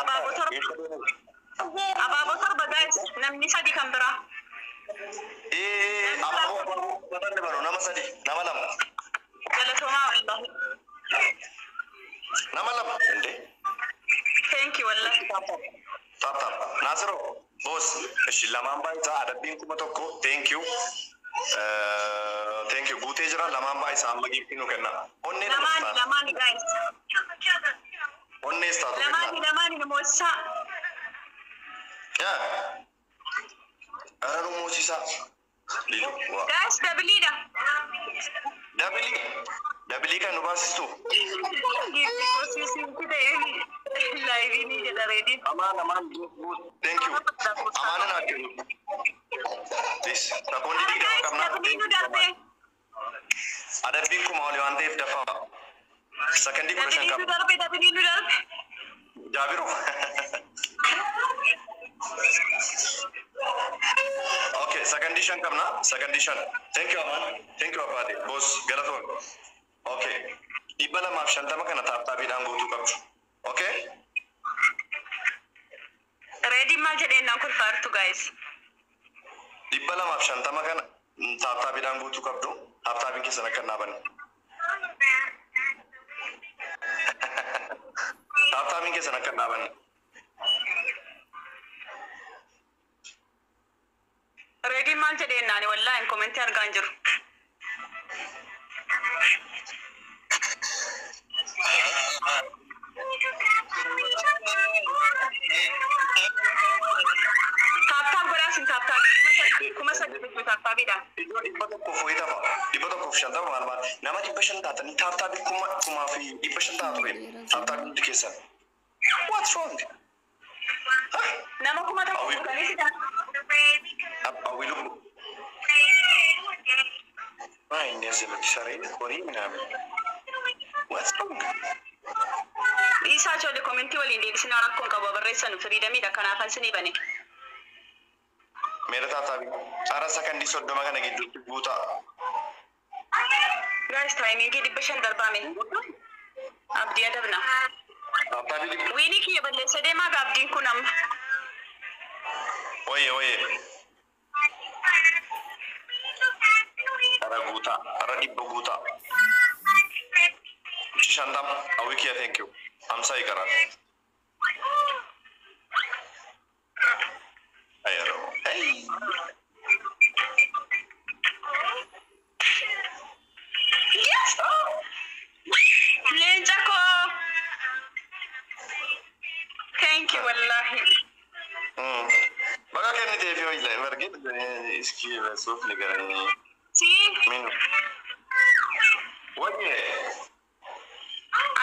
Abaaboo 7. Abaaboo 7 guys. Namni 3 kan biraa. Abaaboo abaaboo batanne baro nama 3 nama 2. Galatoomaa wallahi. Nama 2 እንዴ? Thank you wallahi. Tap tap. Naasiroo boss. እሺ lamaan baay'isaa adabbiin 1000 thank you. Thank you guutee jira lamaan baay'isaa amma giiftii nu kenna. Onnee nama Lamaani taata. lamaani guys. Onnees taatu Lamaani kenna. lamaani nu moosisaa. Yaa. Ara nu moosisaa. Lilu. Waa. Guys doubleiidha. Double double kan nu baasistu. Giiftii kosiisiin ta'e liveiinii jedha reediin. Amaan amaan thank you. Amaana naa kennu. Please. Sekoondii 20 Guys qabna. double nu darbe. Adabbiin kuma oli waan ta'eef dafaa. Sakandii 15 Double nu qabna. darbe double nu darbe. Jaabiru. Okay, sakandii 5 qabna. Sakandii 5. Thank you Amaan. Thank you Abbaate. Boss galatoon. Okay. 250 kana tap tapiidhaan guutuu qabdu. Okay? Reediin maal jedheen naan kolfaartu guys. 250 kana tap tapiidhaan guutuu qabdu. Tap tapiin keessan akka hin dhaabanne. Tap tapiin keessan akka hin dhaabanne. Reediin maal jedheen naani wallahi commentii argaa hin jiru. Tap tap godhaa sin tap tapii 3000 bitu tap tapiidhaan. Iddoo 100 wayii tafa. 150 maal maal. Nama 500 taatanii tap tapii 1500 ta'a ture. Tap tapii hundi keessan. What's wrong? Nama 1000 fuudhanii sidan. Hawwi lubbu. Maa inni asirratti saree horii ምናምን. What's wrong? Dhiisaa ijoollee commentii waliin deebisinaa rakkoon qabu barreessanu freedomiidha kanaafan sinii bane. Meera tap tapii. Ara sakandii 30 kana gidduutti guutaa. Guys timingii 500 darbaame. Abdii adabna. Tap tapii dhibba. Winii kiyya balleessa deemaa gaa abdiin kun amma. Oye oye. Ara guutaa. Ara 100 guutaa. 50 hawwi kiyya thank you. 50 ይቀራል። Ayero. Hey. Yes! Leenca koo! Thank you wallahi. Baga kenniteefi hoyla በእርግጥ እስኪ በጽሁፍ ንገረኝ። Si ምን ወይ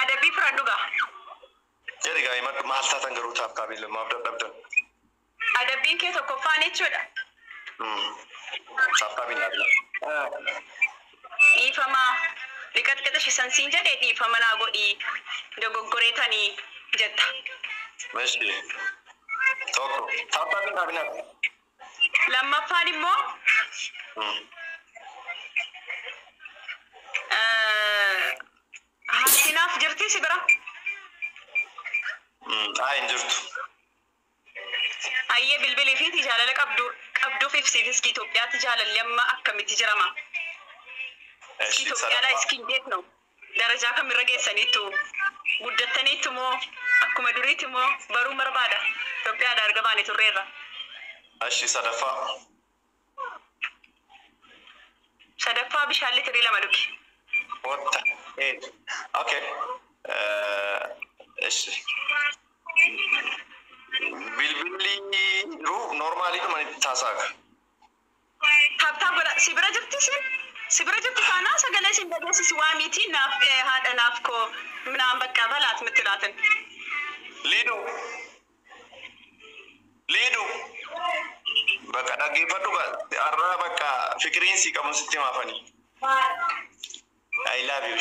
adabbii fudhadhu gaa. jedhi gaa himadhu maal taatan garuu tap tapii lamaaf dadhabdan. Adabbiin kee tokkoffaan jechuudha. Tap tapii dhaabna. Dhiifama liqaxqixa shisan siin jedhee dhiifama naa godhii dogoggoreetanii jetta. እሺ tokko tap tapii dhaabna. Lammaffaan immoo haasinaaf jirti si bira. Haa hin jirtu. Ayyee bilbilii fi jaalala qabdu qabduuf ibsiif iski Itoophiyaatti jaalalli amma akkamitti jirama? እሺ Itoophiyaadhaa sadaffaa. iski እንዴት ነው? Darajaa kamirra geessaniittu guddattaniittu moo akkuma duriitti moo baruun barbaada? Itoophiyaadhaa erga baane turreerra. እሺ sadaffaa. Sadaffaa bishaan litirii 2 dhugi. What the hell? Okay. እሺ bilbilli jiru normally dhuma itti taasaaka. Tap tap godha. Si bira jirti sin? Si bira jirti taanaa sagalee sin dhageessisi waa miti naaf haadha naaf koo ምናምን በቃ በላት የምትላትን Liidu. Liidu. Bakka dhaggeeffadhu har'a bakka fikiriin si qabu sitti himaafani. I love you.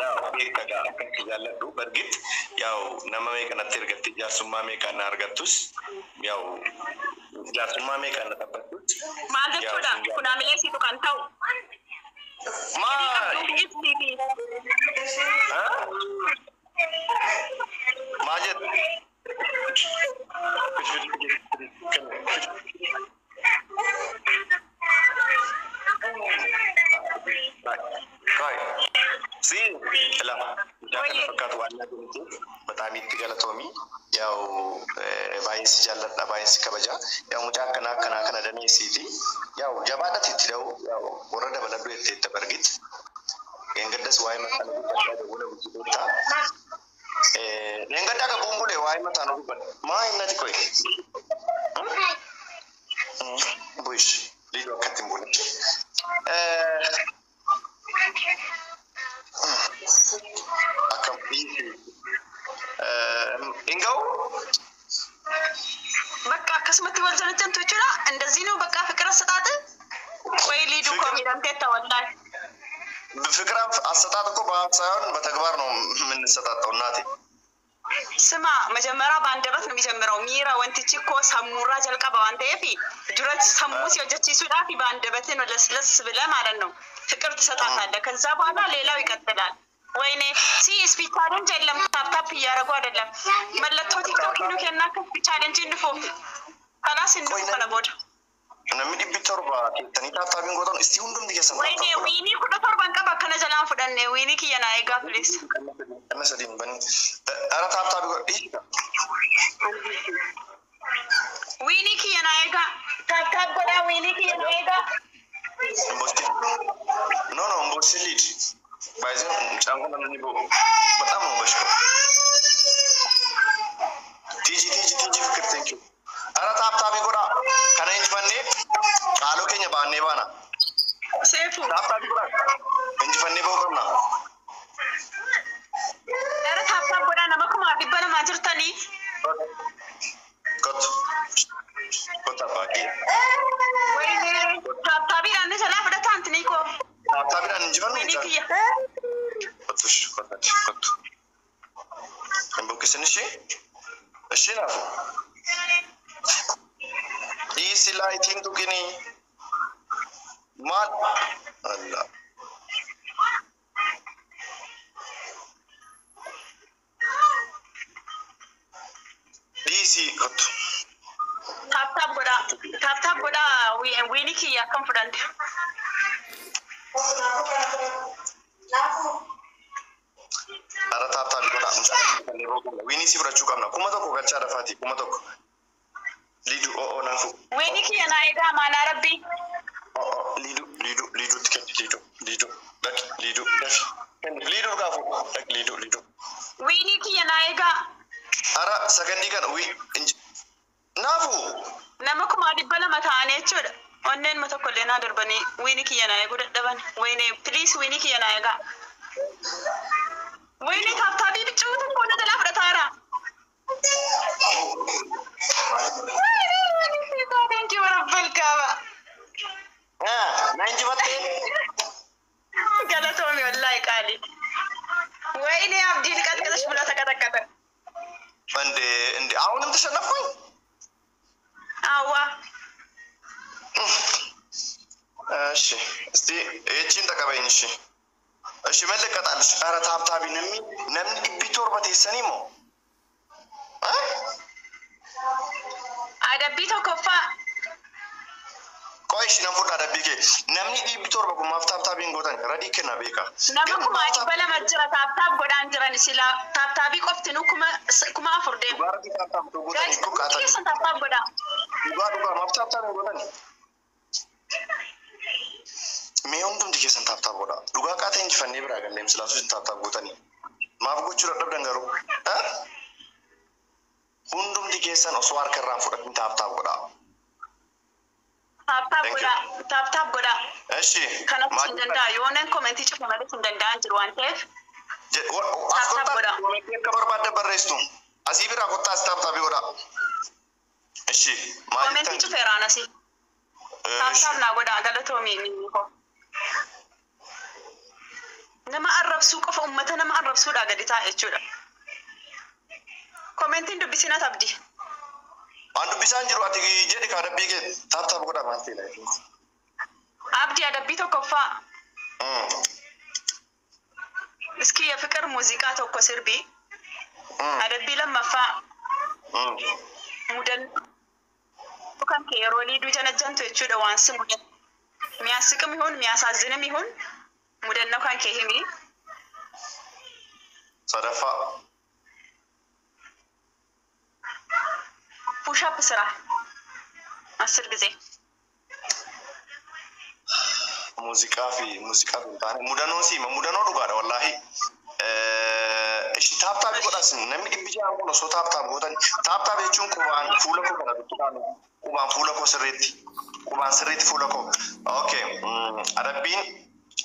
Yaw beekta gaa akka itti jaalladhu በእርግጥ ያው nama meeqa natti ergatti jaarsummaa meeqa na argattus ያው jaarsummaa meeqa na taphattus Maal jechuudha? Kun hamilee siitu kan ta'u. Maal? Qabduuf ibsiiti. Si lama mucaa kana fakkaatu waan nyaatamuuf በጣም itti galatoomi. Yaa'u, baay'ee si jaalladha, baay'ee si kabaja. Yaa'u, mucaa akkanaa akkanaa kana daneessiiti. Yaa'u, jabaadhati itti da'u, yaa'u, warra dabaladhu jettee itti bargit. Dheengaddas waa'ee mataa nu dubbadhaa dawwala hojii. Dheengaddaa qabuun bulee waa'ee mataa nu dubbadha. Maa innati koyi? Buish liiduu akkatti hin buune. Akkam hin ga'u. በቃ akkasumatti wal jalajjantu jechuudha. እንደዚህ ነው በቃ ፍቅር አሰጣጥ ወይ ሊዱ እኮ miidhamteetta wallahi. ፍቅር አሰጣጥ እኮ በአፍ ሳይሆን በተግባር ነው የምንሰጣጠው እናቴ። ስማ፣ መጀመሪያ በአንደበት ነው የሚጀምረው። Miira wantichi እኮ sammuurraa jalqaba waan ta'eef dura sammuu si hojjechiisuudhaaf በአንደበት ነው ለስለስ ብለህ ማለት ነው ፍቅር ትሰጣታለህ። ከዛ በኋላ ሌላው ይቀጥላል። ወይኔ ሲ speed challenge የለም። Tap tap እያደረጉ አይደለም። Mallattoo TikTok nu kennaa akka speed challenge እንፉፍ ከላስ እንፉፍ kana booda. Namni 700 keessanii tap tapiin gootan istii hundumti keessan. ወይኔ, winii 17n qaba, akkana jalaan fudhanne. Winii kiyya naa eegaa, please. Kana sadiin bani. Ara tap tapii godha dhiisita. Winii kiyya naa eegaa. Tap tap godhaa, winii kiyya naa eegaa. Embosti. No, no, embosti lead. ባይዘ mucaan kun namni bo'u በጣም ነው በሽከው። ቲጂ ቲጂ ቲጂ ፍቅር, thank you. Ara tap tapii godha. Kana injifannee qaaloo keenya baannee baana. Seefu. Tap tapii godha. Injifannee ba'uu qabna. Gara tap tap godhaa, nama 200,000 jirtanii. Kottu. Kottu abbaa kiyya. ወይኔ, tap tapiidhaan ni jalaa fudhataan tinii koo. Tap tapiidhaan injifannu Winii mucaan. kiyya. Kottu ishi kottu kottu. Hin buqqisin ishii. Ishii naafu. Dhiisi laayitiin tuqinii. Maal? Allah. Dhiisi kottu. Tap tap godhaa. Tap tap godhaa, winii kiyya akkam fudhanne. Ara tap tapii godhaa. Mucaan injifannee ba'uu qabna. Winii si fudhachuu qabna. 1000 galchaa dafaati. 1000. Liidu o'oo naafu. Winii kiyya naa eegaa, maanaa rabbii. O'oo liidu liidu liiduutti kenni, liidu liidu dhaqi, liidu dafi. Liiduu gaafu dhaqi, liidu liidu. Winii kiyya naa eegaa. Ara sakandii kana wii naafu. Nama 200,000 ta'anii jechuudha. Onneen ma tokko illee naa darbanii winii kiyya naa eeguu dadhaban. Wayne, please, winii kiyya naa eegaa. Wayne, tap tapii biccuu tokko na jalaa fudhataara. Wayne, wayne, thank you rabbal kaaba. Na injifattee. Galatoomi wallahi qaali. ወይኔ አብዲን ቀጥቅጥሽ ብሎ ተቀጠቀጠ። እንዴ እንዴ፣ አሁንም ተሸነፍኩኝ። አዋ። እሺ እስቲ እቺን ተቀበይኝ። እሺ እሺ፣ ምን ልቀጣልሽ? ኧረ tap tapii namni 700 teessanii moo? Adabbii tokkoffaa. ቆይ እሺ, nan fudhaa adabbii kee. Namni 700 kun maaf tap tapiin gootan? Radii kenna beeka. Nama 200,000 jira, tap tap godhaan jiran sila tap tapii qoftinuu 4000 deemu. Dhugaa rabbii, tap tap gootanii Guys, koo qaatan. Keessan tap tap godhaa. Dhugaa dhugaa, maaf tap tapiin gootani? Mee hundumti keessan tap tap godhaa. Dhugaa qaata injifannee biraa galleem silaasuu isin tap tap gootanii. Maaf gochuu dadhabdan garuu? Hundumti keessan osoo harka irraan fudhatin tap tap godhaa. Tap tap Thank you. godhaa. Tap tap godhaa. እሺ. Kanatti hin danda'a. Yooneen commentii cufe malee hin danda'an jiru waan ta'eef. As Tap tap kottaa, godhaa. Commentii akka barbaadde barreessitu. Asii biraa kottaa, as tap tapii godhaa. እሺ. Maal Commentii jettan? cufeeraan asii. Tap tap naa godhaa, galatoomii inni koo. Nama arrabsuu qofa, uummata nama arrabsuudhaa gadi taa'e jechuudha. Commentiin dubbisina tabdi. Waan dubbisaan jiru, ati jedhi kaa adabbii kee, tap tap godhaa maal ta'e? Abdii, adabbii tokkoffaa. እስኪ የፍቅር ሙዚቃ tokko sirbii. Adabbii lammaffaa, mudannoo kan kee yeroo liiduu janajjantu jechuudha, waan si mudatu. የሚያስቅም ይሁን የሚያሳዝንም ይሁን mudannoo kan kee himi. Sadaffaa. Push up ስራ 10 ጊዜ። Muuziqaa fi muuziqaa hin taane mudannoo siima mudannoo dhugaadha wallaahi. Ishi tap tap godhas namni 600 kun osoo tap tap gootan tap tap jechuun qubaan fuula koo kana tuttuqaan qubaan fuula koo sirriitti qubaan sirriitti fuula koo. Okay, adabbiin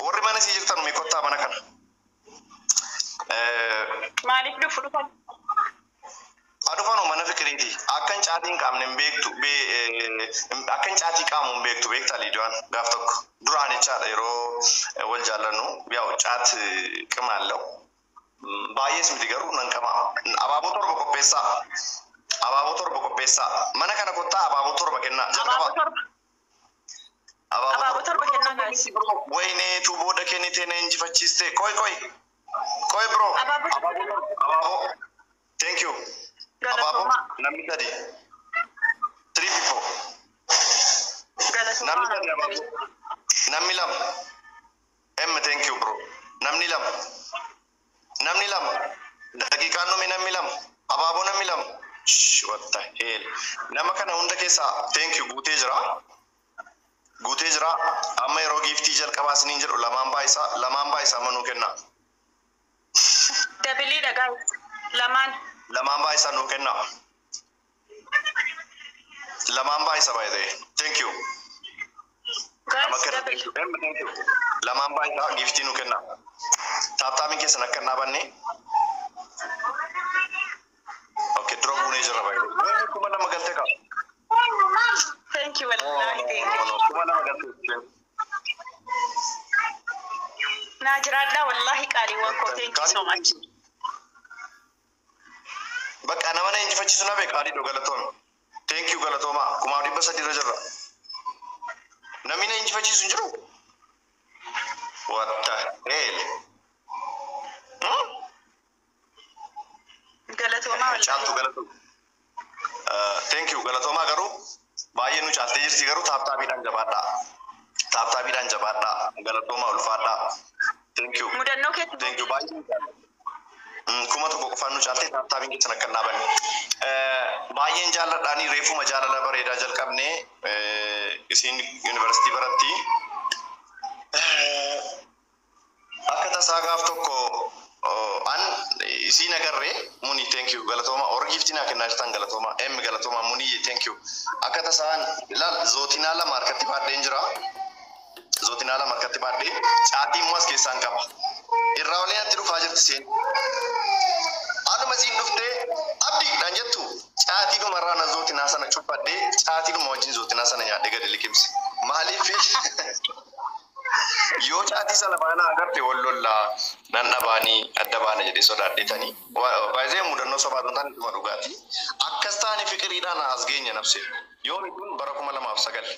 warri mana sii jirtan mee kottaa mana kana. Maaliif dhufu dhufan? Adufano mana fikiriiti. Akkan caatii hin qaamne hin beektu akkan caatii qaamu hin beektu beektaa Liidiyaan gaaf tokko duraan jechaadha yeroo wal jaallannu yaa'u caat qimaalለው baay'ees miti garuu nan qama. Abaaboo 7 qopheessaa. Abaaboo 7 qopheessaa. Mana kana kottaa abaaboo 7 kennaa. Jalqaba. Abaaboo 7 kennaa guys. Wayinee tuu booda kennitee na injifachiiste. Koi koi. Koi bro. Abaaboo. Thank you. Abaaboo namni 3. 3 people. Namni 3 abaaboo. Namni 2. M thank you bro. Namni 2. Namni 2. Daqiiqaan dhume namni 2. Abaaboo namni 2. Shh, what the hell. Nama kana hunda keessaa thank you guutee jira. Guutee jira. Amma yeroo giiftii jalqabaa isiniin jedhu lamaan baayisaa lamaan baayisaa manuu kenna. Dabiliidha guys. Lamaan. Lamaan baayisaa nuu kenna. Lamaan baay'isaa baay'ee. Thank you. Guys, double. Thank you. Lamaan baayisaa giiftii nuu kenna. Tap tapiin keessan akka hin dhaabanne. Okay, dura buunee jirra baay'ee. 2000 galtee qaba. Thank you wallahi thank you. 2000 galtee. Naa jiraadhaa wallahi qaaliiwwan koo thank you so much. Bakka nama na injifachiisu na beeka adii galatoome. Thank you galatooma. 1300 irra jirra. Namni na injifachiisu hin jiru? What the hell? Galatooma wallahi. Caaltu galatooma. Thank you galatooma garuu baay'ee nu caaltee jirti garuu tap tapiidhaan jabaadhaa. Tap tapiidhaan jabaadhaa. Galatooma ulfaadhaa. Thank you. Mudannoo keetti. Thank you baay'ee. 1000 qofaan nu caaltee tap tapiin keessan akka hin dhaabanne. Baay'een jaalladhaanii reefuma jaalala bareedaa jalqabnee isiin yuunivarsiitii baratti. Akka tasaa gaaf tokko an isiin agarree muni thank you galatooma warri giiftii naa kennaa jirtan galatooma M galatooma muni thank you. Akka tasaan ilaal zootinaa 2 harkatti baadheen jira. Zootinaa 2 harkatti baadhee caatii immoo as keessaan qaba. Irraa olee natti dhufaa jirti seen. Anuma isiin dhuftee abdii dhaan jettu caatii dhumarraa na zootinaa sana cuffadhee caatii dhuma wajjin zootinaa sana nyaadhee gadi liqimse. Maaliif yoo caatii sana faana agarte wal lollaa nan dhabaanii adda baana jedhee sodaadheetanii. Baay'ee mudannoo sobaa tun taane dhuma dhugaati. Akkas taane fiqiriidhaan as geenya nabse. Yooni kun bara 2009.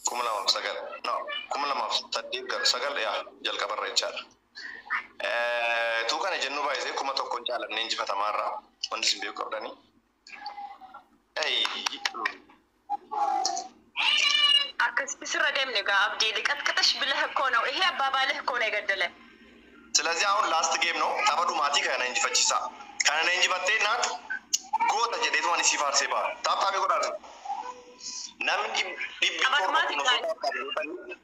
2009. No, 2008 gara 9 yaa jalqabarra jechaadha. Tuu kana jennu baay'isee 1000 caalannee injifatamaarraa wanti isin beeku qabdanii. Akkasitti sirra deemne gaa abdii liqatqaxash ብለህ እኮ ነው ይሄ አባባልህ እኮ ነው የገደለ። ስለዚህ አሁን last game ነው tapha dhumaatii kana injifachiisa. Kana injifattee naat goota jedheetu ani si faarsee ba'a. Tap tapii godhaatu. Namni 700 kun osoo tap tapii godhanii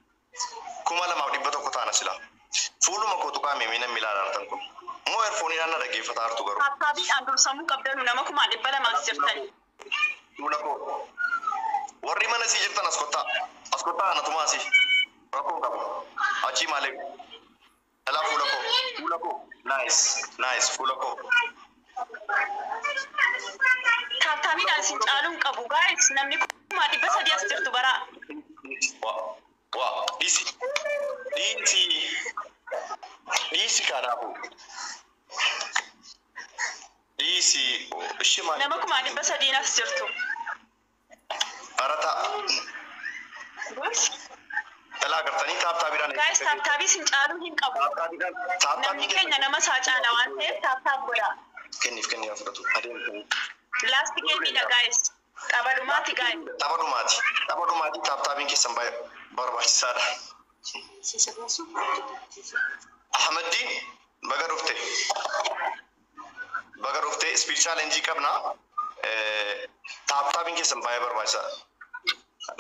2100 taana sila. Fuuluma koo tuqaa meemee namni ilaalaa jirtan kun. Immoo earphoneiidhaan na dhaggeeffataa jirtu garuu. Tap tapiidhaan dursamuu qabdanu nama 200,000 jirtan. Fuula koo. Warri mana sii jirtan as kottaa. As kottaa anatumaa asii. Rakkoo qabu. Achii malee. Dhalaa fuula koo. Fuula koo. Nice. Nice. Fuula koo. Tap tapiidhaan isin caaluun qabu guys namni 300,000 as jirtu bara. Waa. Waa. Dhiisi. Dhiisi. Dhiisi kanaafuu. Dhiisi. Ishee maali? Nama 300,000 as jirtu. Barataa. Dhalaa agartanii tap tapiidhaan. Guys tap tapii isin caaluu hin qabu. Namni keenya nama isaa caala waan ta'eef tap tap godha. Kenniif kenniif fudhatu. Adeemu. Last gameidha guys. Tapha dhumaati guys. Tapha dhumaati. Tapha dhumaati tap tapiin keessan baay'ee barbaachisaadha. Ahmaddiin baga dhufte. Speed challenge qabna. Tap tapping keessan baay'ee barbaachisaadha.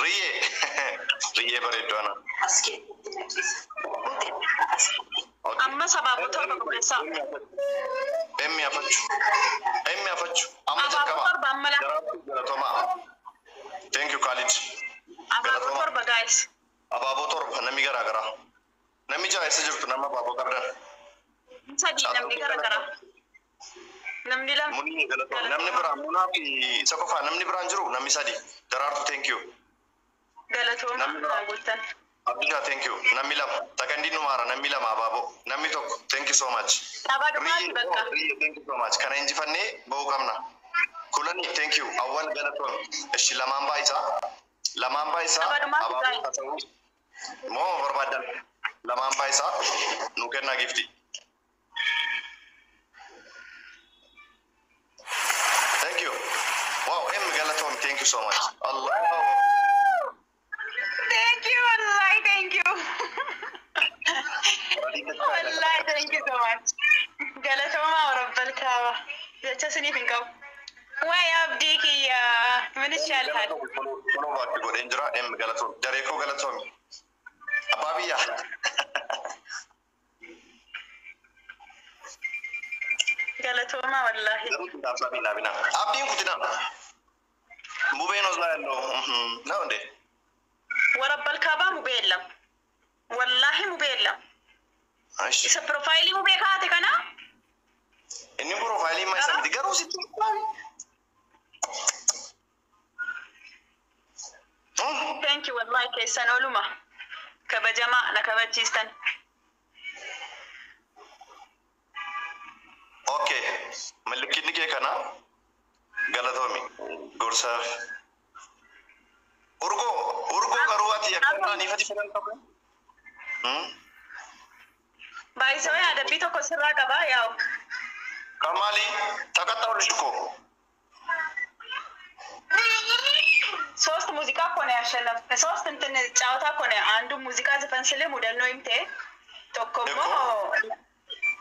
Riyyee riyyee bareedduu ana. Amma abaaboo 7 qopheessaa. Emmi afachu. Emmi afachu. Amma Abaaboo jalqaba. 7 amma laa. Galatoomaa. Thank you, Khalid. Abaaboo 7, guys. Abaaboo 7 namni garaa garaa. Namni jaha eessa jirtu, nama abaaboo qabdan? 3 namni gara garaa. Namni 2. Munni galatoom. Namni biraan Munaa fi isa qofaa, namni biraan jiru namni 3. Daraartu, thank you. Galatooma Namni biraa. goottan. Abdishaa, thank you. Namni 2. Sakandiin numaara, namni 2 abaaboo. Namni 1, thank you so much. Tapha dhumaati bakka. Riyyee, thank you so much. Kana injifannee bahuu qabna. Kulani, thank you. Awwal, galatoom. Ishi, lamaan baay'isaa. Lamaan baay'isaa. Tapha dhumaati. Abaaboo Guys. haa ta'u. Moo barbaadan lamaan baay'isaa nu kennaa gifti. Thank you. Wow, M galatoom, thank you so much. Allah. Thank you, wallahi, thank you. Wallahi, thank you so much. Galatooma rabbal kaaba. Jecha isiniif hin qabu. Waay abdii kiyya ምን ይሻልሃል? Follow back godheen jira. M galatoom. Daree koo galatoom. Abbaa biyyaa. Galatooma wallahi. Garuu tap tap naabina. Abdiin kutina. Mubeen osoo ያለው ነው እንዴ? ወረበል ካባ ሙቤ የለም። ወላሂ ሙቤ የለም። እሺ። Isa profile mubee kaate kana. Inni profile maa isa miti, garuu sitti. Thank you, wallahi, keessan ooluma. Kabajamaa na kabachiistan. Okay. Mallikkinni kee kana, galatoomi gorsaaf. Urgoo, urgoo, garuu ati akka aniifati fedhan qabu. Baay'isawee adabbii tokko sirraa qabaa yaa'u. Kamaali ተቀጣሁልሽ እኮ። ሶስት ሙዚቃ እኮ ነው ያሸነፍ ሶስት እንትን ጨዋታ እኮ ነው። አንዱ ሙዚቃ ዝፈን ስልህ mudannoo himte,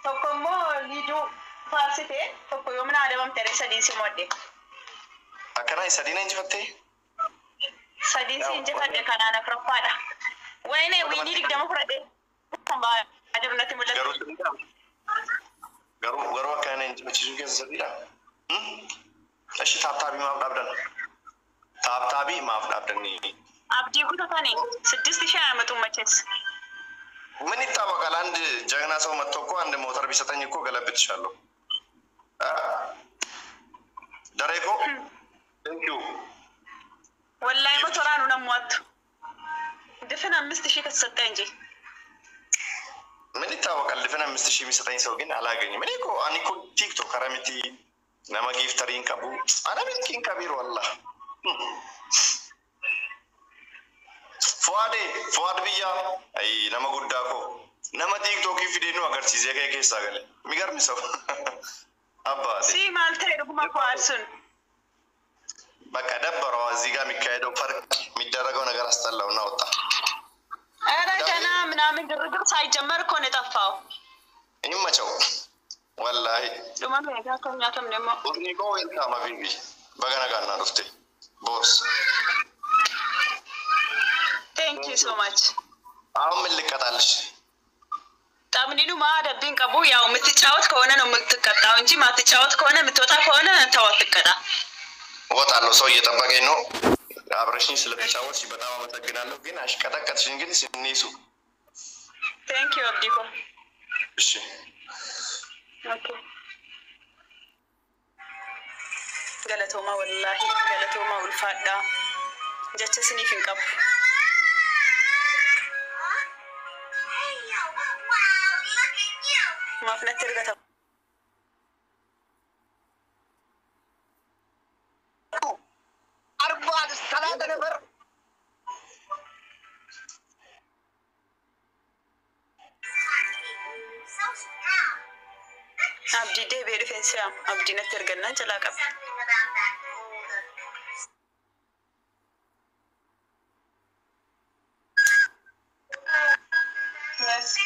tokkommoo liiduu faarsite, tokko yoomna adabamte ree, sadiin si mo'adhe. Akkanaa sadiin injifattee? Sadiin si injifadhe, kanaan afuraffaadha. Wayne win 20 fudhadhe. Jiru natti mul'atu. Garuu sadiidha. Garuu akkana injifachiisuu keessa sadiidha. እሺ, tap tap maaf dhaabdan? Tap tap maaf dhaabdanii? Abdii kutatanii 6000 አያመጡም መቼስ። ምን ይታወቃል? አንድ ጀግና ሰው መጥቶ እኮ አንድ ሞተር ቢሰጠኝ እኮ ገለብጥሻለሁ። ደሬኮ, thank you. ወላሂ ሞቶራኑ ነው የምዋቱ ድፍን 5000 ከተሰጠ እንጂ። ምን ይታወቃል? ድፍን 5000 የሚሰጠኝ ሰው ግን አላገኝም። እኔ እኮ ani እኮ TikToker miti, nama gifter hin qabu, ana miskin kabiru wallah. Fuwaade, Fuwaad biyya ay nama guddaa koo, nama TikTokii fidee nu agarsiisee ka'e keessaa gale. የሚገርም ሰው አባቴ። ሲ maal ta'e dhuguma Fuwaad sun? በቃ ደበረው። እዚህ ጋር የሚካሄደው ፈርቅ የሚደረገው ነገር አስጠላው እና ወጣ። ኧረ ገና ምናምን ግርግር ሳይጀመር እኮ ነው የጠፋው። ይመቸው ወላሂ። Dhuma meeqa akka nyaatamne immoo. Ufni koo, welcome habibi, baga nagaan naa dhufte boss. Thank you so much. አሁን ምን ልቀጣልሽ? Taphni dhumaa adabbiin qabu ያው የምትጫወት ከሆነ ነው የምትቀጣው እንጂ ማትጫወት ከሆነ፣ የምትወጣ ከሆነ ተው አትቀጣ። እወጣለሁ። ሰው እየጠበቀኝ ነው። አብረሽኝ ስለተጫወትሽ በጣም አመሰግናለሁ። ግን አሽቀጠቀጥሽኝ። ግን ስኒሱ Thank you አብዲኮ። እሺ። Okay. Galatooma wallaahi, galatooma, ulfaadhaa, jecha isiniif hin qabu. Hey, wow, look at you. Maaf natti ergata. 40 3 ነበር። So strong. Abdii deebi'ee dhufeen si'a abdii natti ergannaan jalaa qaba. Something about that golden. Yes.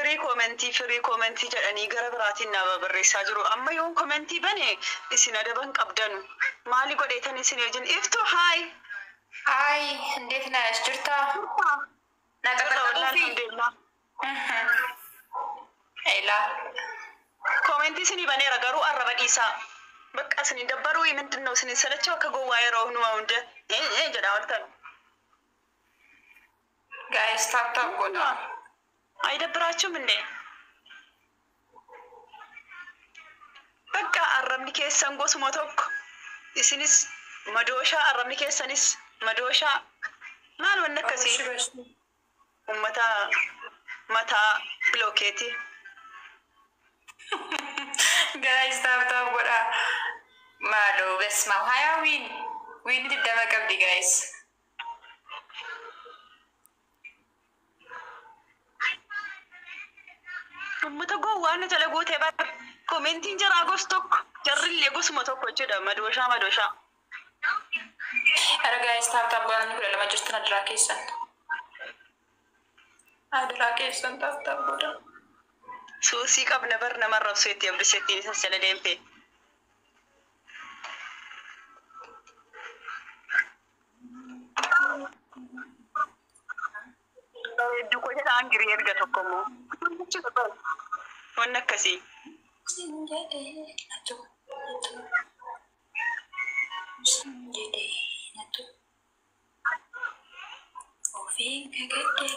Firii koomentii firii koomentii jedhanii gara biraatiin nama barreessaa jiru. Amma yoon koomentii bane isin adaban qabdanu. Maali godheetan isin wajjin iftu haay. Hi, እንዴት ነሽ? ጅርታ Jirra wallah alhamdulillah. ኤላ Koomentii isinii baneera garuu arraba dhiisaa. Bakka isin dabbaruu ምንድን ነው isin ሰለቸው akka gowwaa yeroo hundumaa hunda jedhaa ooltan. ጋይስ ታፕ ታፕ ጎዳ አይደብራችሁም እንዴ? Bakka arrabni keessan gosuma tokko isinis madooshaa arrabni keessanis madooshaa maal wanni akkasii ummata mataa bilookeeti. ጋይስ ታፕ ታፕ ጎዳ ማሎ በስመ አብ ሀያ ዊን ዊን ድደመ ቀብዲ ጋይስ Ummata gowwaa na jala guutee bara komentiin jaraa gos tokko jarrillee gosuma tokko jechuudha madooshaa madooshaa. ኧረ ጋይስ ታፕ ታፕ ጎዳ namni 12 jirtan adiraa keessan adiraa keessan tap tap godhaa Suusii qabna bar nama rabsu itti abdisettiin isas jala deemte. Hedduu koo jedha hangirii erga tokko immoo. Wanni akkasii. Ofiin gaggee